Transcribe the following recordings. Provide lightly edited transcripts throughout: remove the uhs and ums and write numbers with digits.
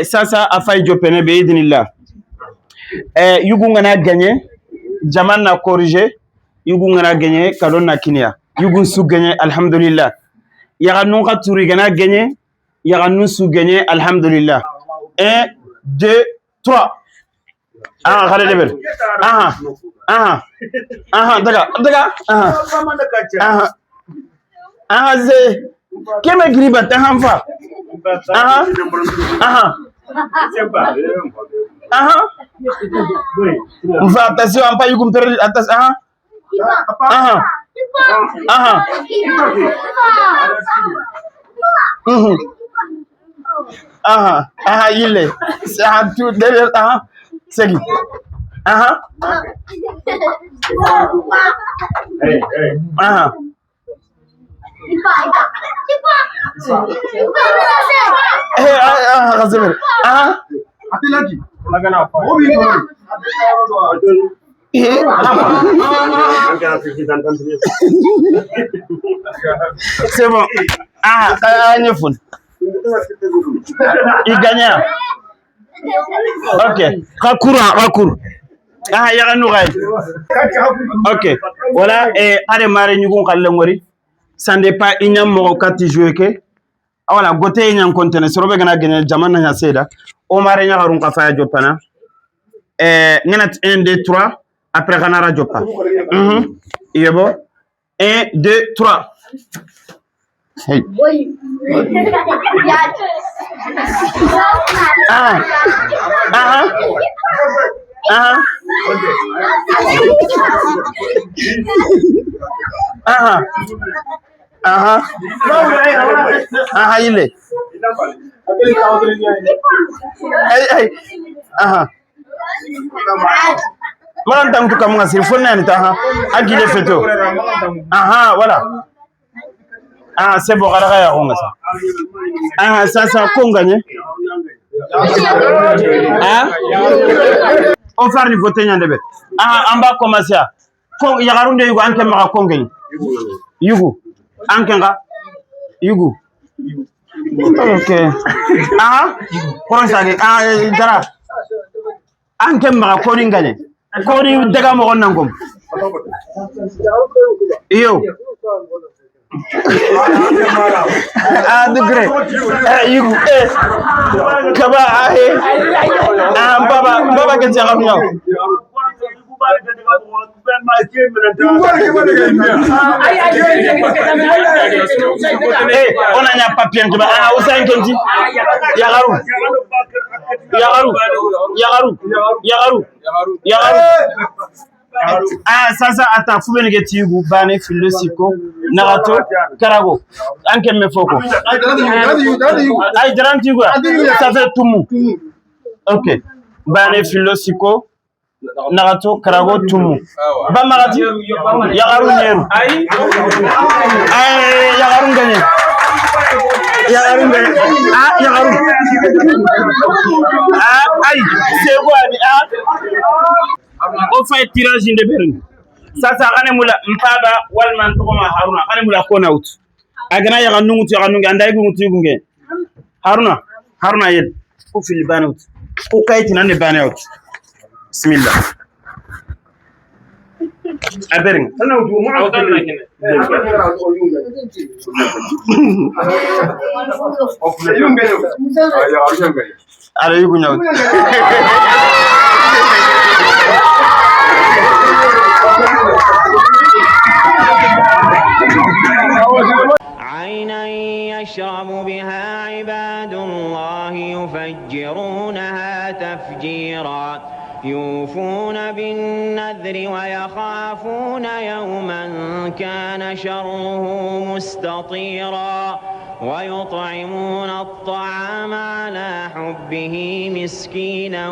Sasa afay jopene be idinillah. Yugu ngana gagné, jaman na corriger, yugu ngana gagné kalon na kinia. Yugu su gagné alhamdulillah. Yaga nun ka turi gana gagné, yaga nun su gagné alhamdulillah. 1 2 3. Ah, khale debel. Ah. Ah. Ah, daga, daga. Ah. Ah. Ah, ze. Keme griba ta hanfa. Ah. Ah. Ah. Mfa attention ampa yugum ter attention ah. Ah. Ah. Mhm. Ah. Ah, yille. C'est tout derrière ah. Segi. Ah. Ah. Eh, ah, Khazimir. Ah. C'est bon. Ah, il gagne. Ok. Rakour, rakour. Ah, yaganou ray. Ok. Voilà, et allez mare nyugun khalle ngori. Ça n'est pas inyam moro kati jouer ke. Voilà, gote inyam kontene sorobe gana gene jamana nya seda. O mare nya harun ka faya jopana. Ngenat 1 2 3 après ganara jopa. Mhm. Yebo 1 2 3. Hey. Ah. Ah. Ah. Ah. Ah. Ah, yille. Ay ay. Ah. Maran tang tu kamunga sir fonna ni ta ha. Agile feto. Aha, voilà. Ah, c'est bon, gara ya ronga sa. Ah, ça ça ko nganye. Ah? On fa ni voter nyande be. Ah, on va commencer. Ko yagarunde yugo anke maka ko ngani. Yugu. Anke nga yugu. Ok. Ah, koron sage. Ah, dara. Anke maka ko ni nganye. Ko ni daga mo nangom. Iyo. Ah, degré. Eh, yugu. Eh. Kaba ah eh. Ah, baba, baba ke tiara miao. Eh, on a un papier qui va. Ah, où ça inkendi? Yagaru. Yagaru. Yagaru. Yagaru. Yagaru. Ah, sasa ata fubene ke tigu bane fillo siko nagato karago anke me foko. Ay daran tigu. Ça fait tumu. Ok. Bane fillo siko nagato karago tumu. Ba magati yagaru neru. Ay yagaru ngane. Yagaru ngane. Ah yagaru. Ah ay sego ani ah. O fay tirage inde berin. Sasa xane mula mpaba walman togoma Haruna xane mula kona wut. Agana yaga nungutu yaga nungu anda yugu ngutu yugu nge. Haruna Haruna yel ko fili bane wut. Ko kayti nan bane wut. Bismillah. Aberin. Ara yugu ñaw. عينا يشرب بها عباد الله يفجرونها تفجيرا يوفون بالنذر ويخافون يوما كان شره مستطيرا ويطعمون الطعام على حبه مسكينا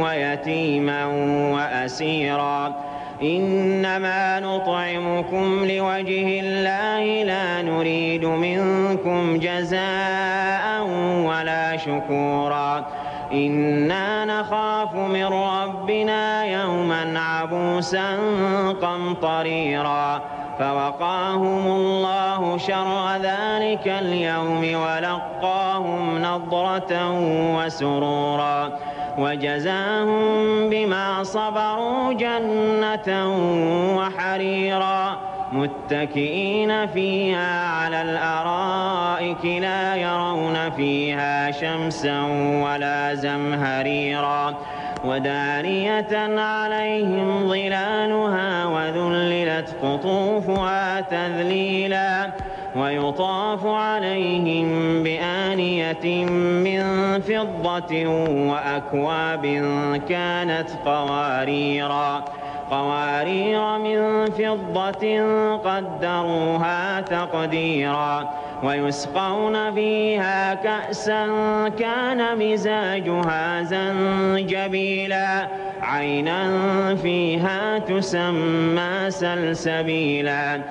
ويتيما وأسيرا إنما نطعمكم لوجه الله لا نريد منكم جزاء ولا شكورا إنا نخاف من ربنا يوما عبوسا قمطريرا فوقاهم الله شر ذلك اليوم ولقاهم نضرة وسرورا وجزاهم بما صبروا جنة وحريرا متكئين فيها على الأرائك لا يرون فيها شمسا ولا زمهريرا ودانية عليهم ظلالها وذللت قطوفها تذليلا ويطاف عليهم بآنية من فضة وأكواب كانت قوارير من فضة قدروها تقديرا ويسقون فيها كأسا كان مزاجها زنجبيلا عينا فيها تسمى سلسبيلا.